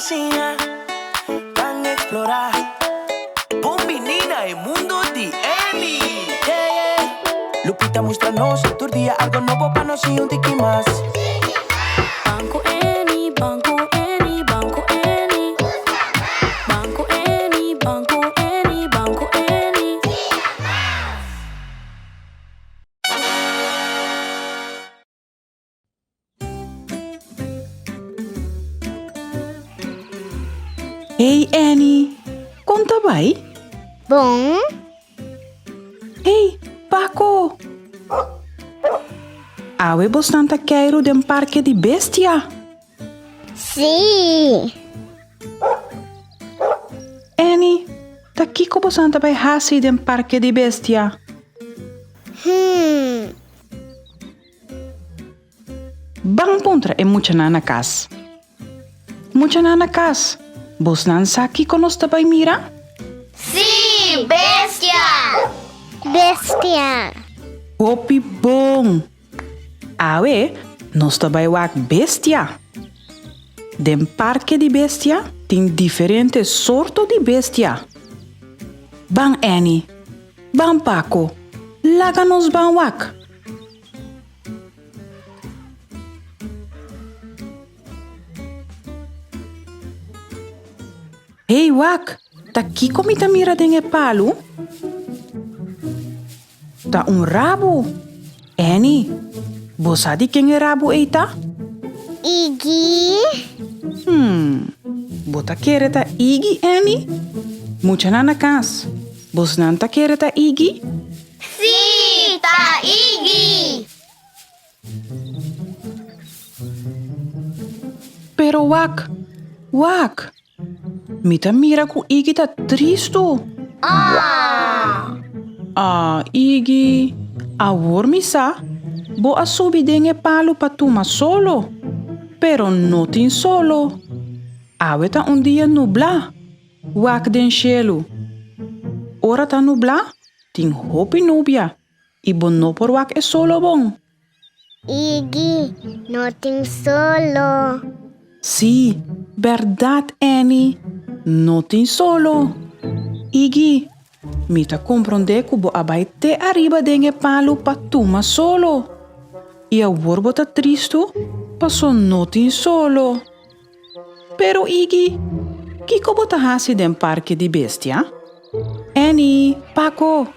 siña, ban eksplorá. Bon biní na e mundo di Annie! Yeah, yeah. Lupita mustra nos tur dia algo nobo pa nos siña un tiki mas. Ban ku Annie, ban ku Annie, ban ku Annie. Ban ku Annie, ban ku Annie, ban ku Annie. Hey Annie, kon ta bai? Bon. Hey Paco! Awe bosnan ta keiru den parke di bestia? Sí. Annie, ta kiko bosnan ta bai hasi den parke di bestia? Hmm. Ban puntra e muchanan na kas. Muchanan na kas, bosnan sa kiko nos ta bai mira? Sí, bestia! Bestia! Hopi bon! Awe nos ta bai wak bestia. Den parke di bestia tin diferente sorto di bestia. Ban Annie, ban Paco, laga nos ban wak. Hey wak, ta kiko mi ta mira den e palu? Ta un rabu! Annie, bo sa di ken e rabu ei ta? Iggy. Hmm, bo ta kere ta Iggy, Annie? Muchanan na kas, bosnan ta kere ta Iggy? Sí, ta Iggy! Pero wak, wak! Mi ta mira ku Iggy ta tristu. Ah! Ah, Iggy, awor mi sa, bo a subi den e palu pa tuma solo. Pero no tin solo. Awe ta un dia nublá. Wak den shelu. Ora ta nublá, tin hopi nubia i bo no por wak e solo bon. Iggy, no tin solo. Sí, bèrdat Annie, no tin solo. Iggy, mi ta komprondé ku bo a bai te ariba den e palu pa tuma solo. I awor bo ta tristu paso no tin solo. Pero Iggy, kiko bo ta hasi den parke di bestia? Annie, Paco,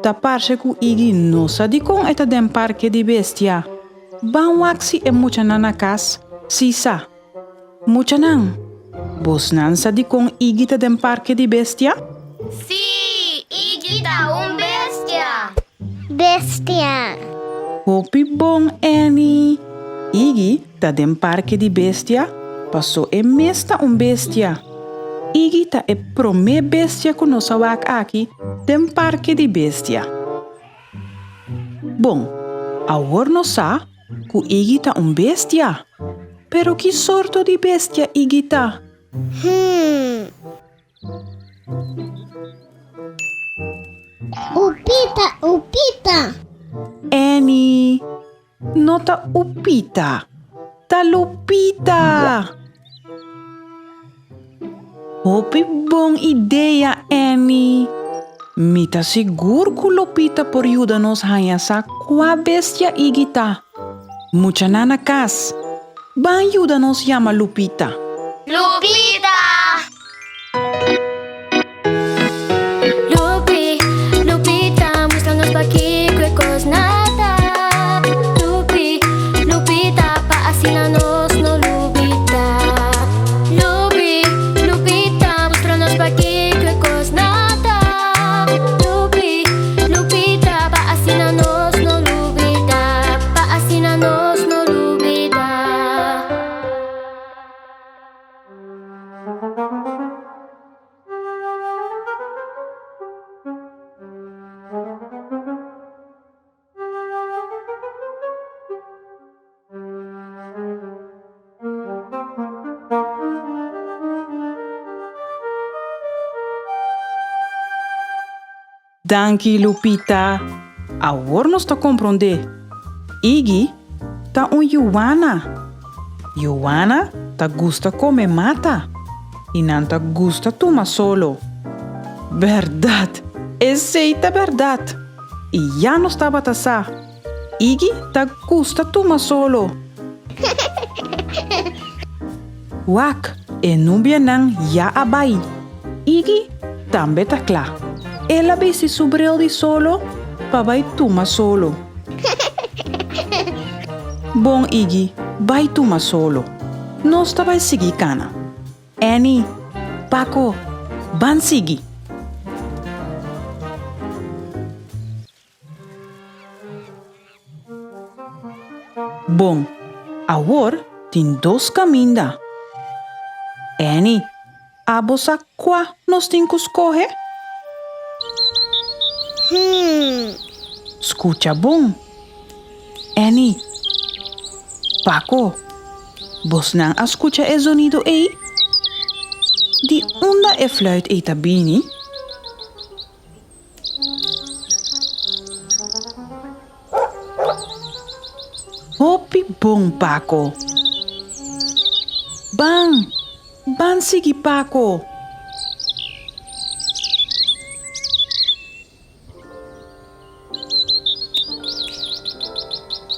ta parse ku Iggy no sa dikon e ta den parke di bestia. Ban wak si e muchanan na kas si sa. Muchanan, bosnan sa dikon Iggy ta den parke di bestia? Sí, Iggy ta un bestia! Bestia! Hopi bon, Annie! Iggy Ta den parke di bestia paso e mes ta un bestia. Iggy ta e promé bestia ku nos a wak aki den parke di bestia. Bon, awor nos sa ku Iggy ta un bestia. Pero ki sorto di bestia Iggy ta? Hmm. Upita, upita! Annie! No ta Upita, ta Lupita! Hopi bon idea, Annie! Mi ta sigur ku Lupita por yuda nos haña sa kua bestia Iggy ta. Muchanan na kas, ban yuda nos yama Lupita! Lupita! Lupi, Lupita, mustra nos pakiko e kos na ta. Lupi, Lupita, pa asina nos no lubida. Lupi, Lupita, mustra nos pakiko e kos na ta. Lupi, Lupita, pa asina nos no lubida. Pa asina nos no lubida. Danki Lupita, awor nos ta komprondé. Iggy ta un yuana. Yuana ta gusta kome mata. I nan ta gusta tuma solo. Bèrdat! Esei ta bèrdat! I ya nos tabata sa! Iggy ta gusta tuma solo. Wak, e nubianan ya a bai. Iggy tambe ta kla. El a bisti su bril di solo pa bai tuma solo. Bon Iggy, bai tuma solo. Nos ta bai sigui kana. Annie, Paco, ban sigui. Bon, awor tin dos kaminda. Annie, abo sa kua nos tin ku skohe? Hmm. Skucha bon. Annie, Paco, bosnan a skucha e zonido ei? Di unda e fluit ei ta bini? Hopi bon, Paco! Ban, ban sigui Paco!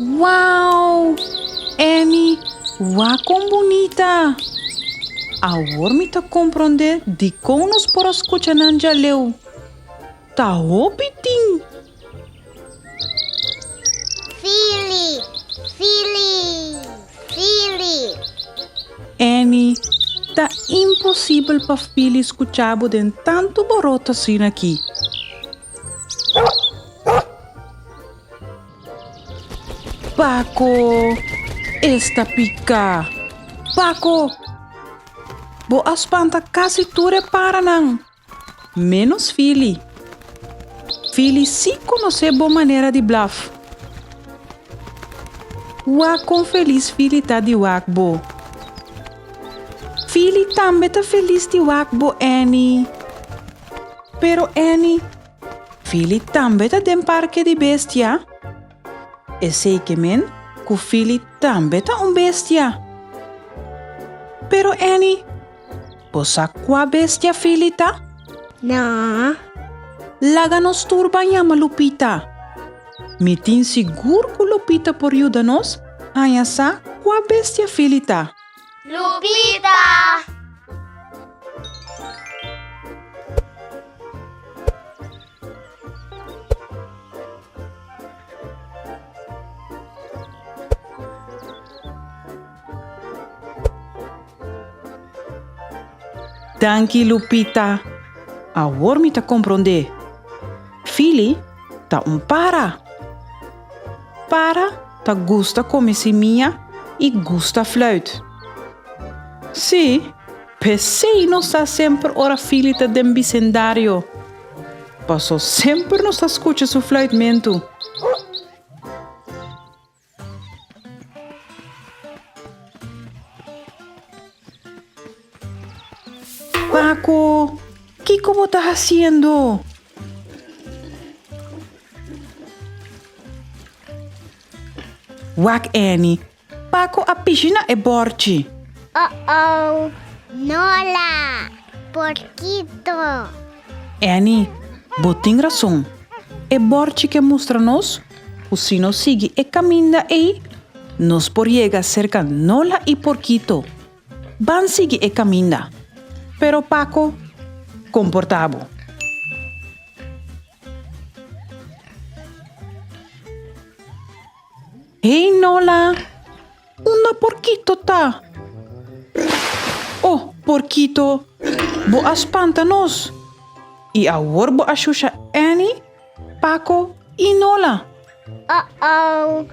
Wow! Annie, wak kon bunita! Awor mi ta komprondé dikon nos por a skucha nan djaleu. Ta hopi tin! Fili, fili, fili. Annie, ta imposibel pa Fili skucha bo den tantu boroto asina aki. Paco, esta pica! Paco, bo a spanta casi tur e paranan, menos Fili. Fili sí conoce bo manera di blaf. Wak con felis Fili ta di wak bo. Fili tambe ta felis di wak bo, Annie. Pero Annie, Fili tambe ta den parke di bestia? Esei ke men ku Fili tambe ta un bestia. Pero Annie, bo sa kua bestia Fili ta? No. Laga nos tur ban yama Lupita. Mi tin sigur ku Lupita por yuda nos haña sa kua bestia Fili ta. Lupita! Danki Lupita. Awor mi ta komprondé. Fili ta un para. Para ta gusta kome simia i gusta fluit. Sí, p'esei nos sa semper ora Fili ta den bisendario. Paso semper nos ta skucha su fluitmentu. Paco, kiko bo ta hasiendo? Wak Annie, Paco a pishi na e borchi. Oh-oh, Nola, porkito. Annie, bo tin rason. E borchi ke mustra nos ku si nos sigui e kaminda ei, nos por yega serka Nola i Porkito. Ban sigui e kaminda. Pero Paco, komportá bo. Hey Nola, unda Porkito ta? Oh, Porkito, bo a spanta nos. I awor bo a shusha Annie, Paco i Nola. Uh-oh.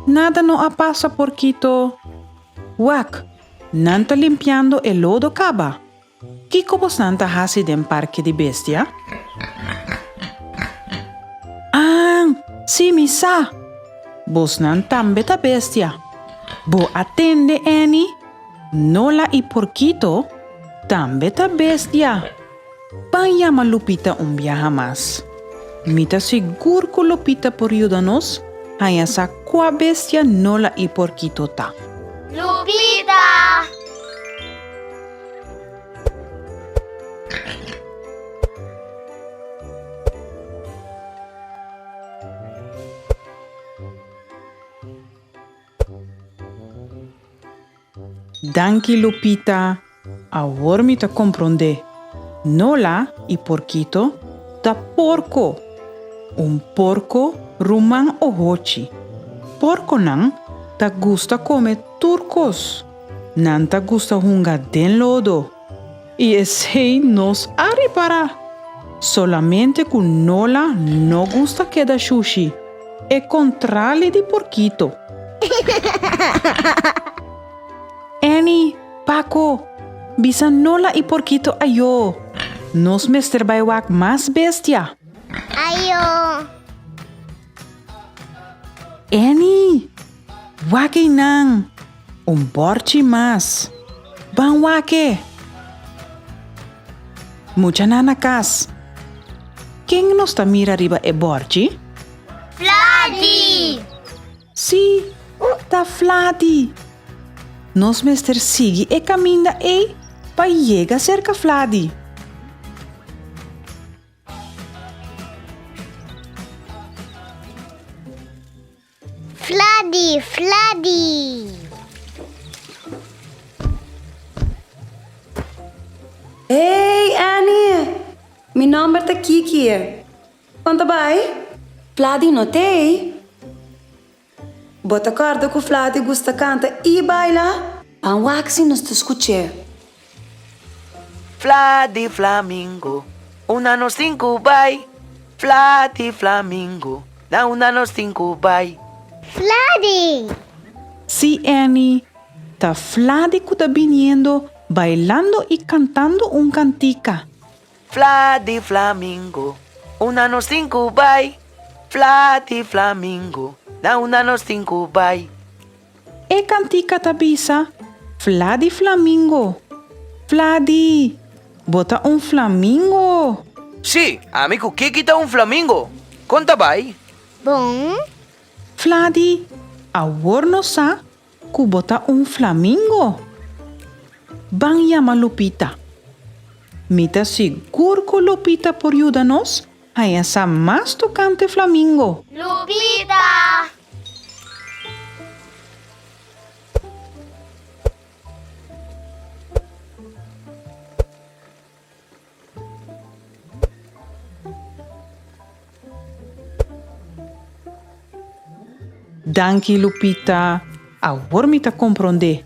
Nada no a pasa, Porkito. Wak, nan ta limpiando e lodo kaba. Kiko bosnan ta hasi den parke di bestia? Ah, sí, mi sa! Bosnan tambe ta bestia. Bo a tende, Annie? Nola i Porkito tambe ta bestia. Ban yama Lupita un biaha mas. Mi ta sigur ku Lupita por yuda nos haña sa kua bestia Nola i Porkito ta. Lupita! Danki Lupita, awor mi ta komprondé. Nola i Porkito ta porko. Un porko ruman ohochi. Porkonan ta gusta kome tur kos. Nan ta gusta hunga den lodo. I esei nos a ripará. Solamente ku Nola no gusta keda shushi, e kontrali di Porkito. Annie, Paco, bisa Nola i Porkito ayó. Nos mester bai wak mas bestia. Ayó. Annie, wak einan. Un bòrchi mas. Ban wak e. Muchanan na kas. Ken nos ta mira riba e bòrchi? Fladi! Sí, ta Fladi! Nos mester sigui e kaminda ei pa yega serka Fladi. Fladi, Fladi! Hey, Annie! Mi nòmber ta Kiki. Kon ta bai? Fladi no t'ei. Bo ta kòrda ku Fladi gusta kanta i baila? Ban wak si nos ta skuch'é. Fladi flamingo, unda nos tin ku bai? Fladi flamingo, na unda nos tin ku bai? Fladi! Sí, Annie, ta Fladi ku ta biniendo bailando i kantando un kantika. Fladi flamingo, unda nos tin ku bai? Fladi flamingo, na unda nos tin ku bai? E kantika ta bisa, Fladi flamingo, Fladi, bo ta un flamingo! Sí, ami ku Kiki ta un flamingo. Kon ta bai? Bon. Fladi, awor nos sa ku bo ta un flamingo. Ban yama Lupita. Mi ta sigur ku Lupita por yuda nos haña sa mas tokante flamingo. Lupita! Danki Lupita, awor mi ta komprondé.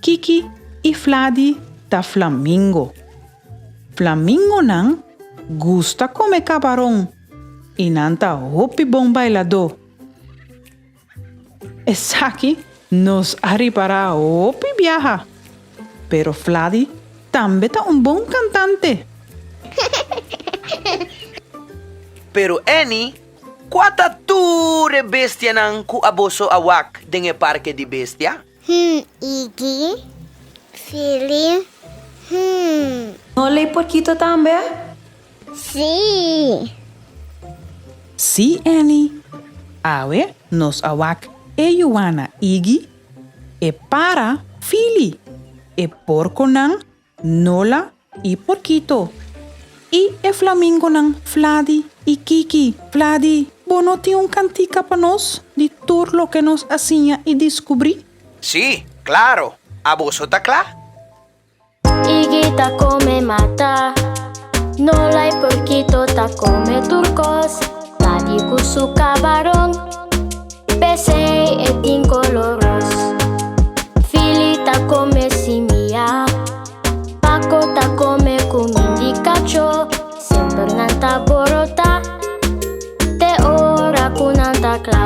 Kiki i Fladi ta flamingo. Flamingonan gusta kome kabaron i nan ta hopi bon bailadó. Esaki nos a ripará hopi biaha. Pero Fladi tambe ta un bon kantante. Pero Annie, kua ta tur e bestianan ku a boso a wak den e parke di bestia? Hmm, Iggy, Philly, hmm. No lei porkito tambe? Sí! Sí, Annie. Awe nos a wak e yuana Iggy, e para Philly, e porkonan Nola i Porkito, i e flamingonan Fladi i Kiki. Fladi, bo no tin un kantika pa nos di tur loke nos a siña i diskubrí? Sí, klaro. Aboso ta kla? Iggy ta come mata, Nola y Porquito ta come tur cos, Daddy cu su cabaron, P'esey e tin color ros. Fili ta come simia, Paco ta come cumin di cacho, Semper nan ta borota, te ora cu nan ta cla.